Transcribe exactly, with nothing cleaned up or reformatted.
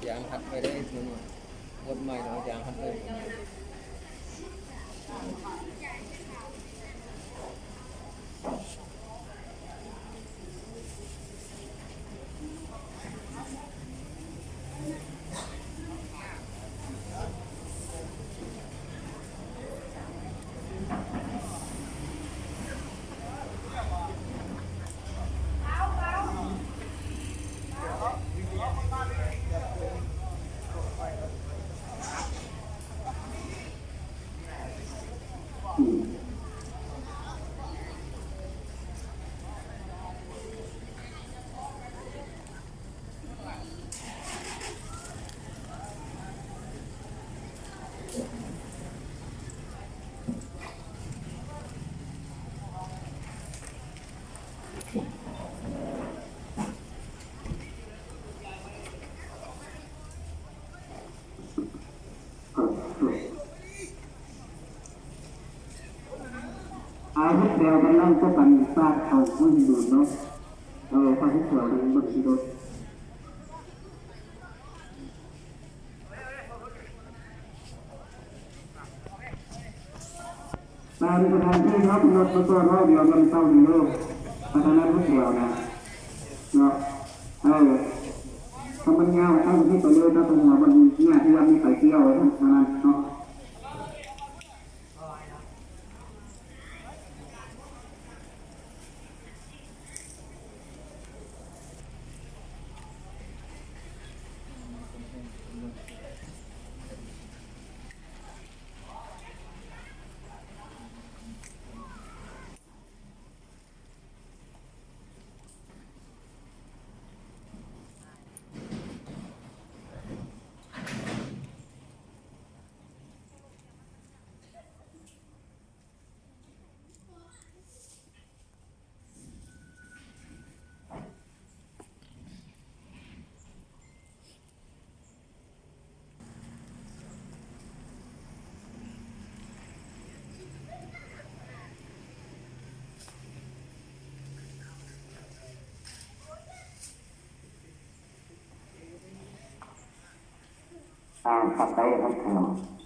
ยางหัดไปได้ทุกหน่วย หมดใหม่เนาะ ยางหัดเลย อาวุธแถวกำลังก็กันฟาดเข้าผู้อยู่เนาะ เออ ฟาดที่หัวมันบนที่รถ ตามสถานที่ครับ รถมาตัวเราเดียวกันเต้าอยู่โลก พัฒนาผู้เดียวนะ เนาะ เออ ถ้ามันยาวตั้งที่ตัวเลย ถ้าตัวหัวมันเนี่ยที่ว่ามีไฟเกี่ยวเท่านั้นเนาะ อ่า ครับ ได้ครับ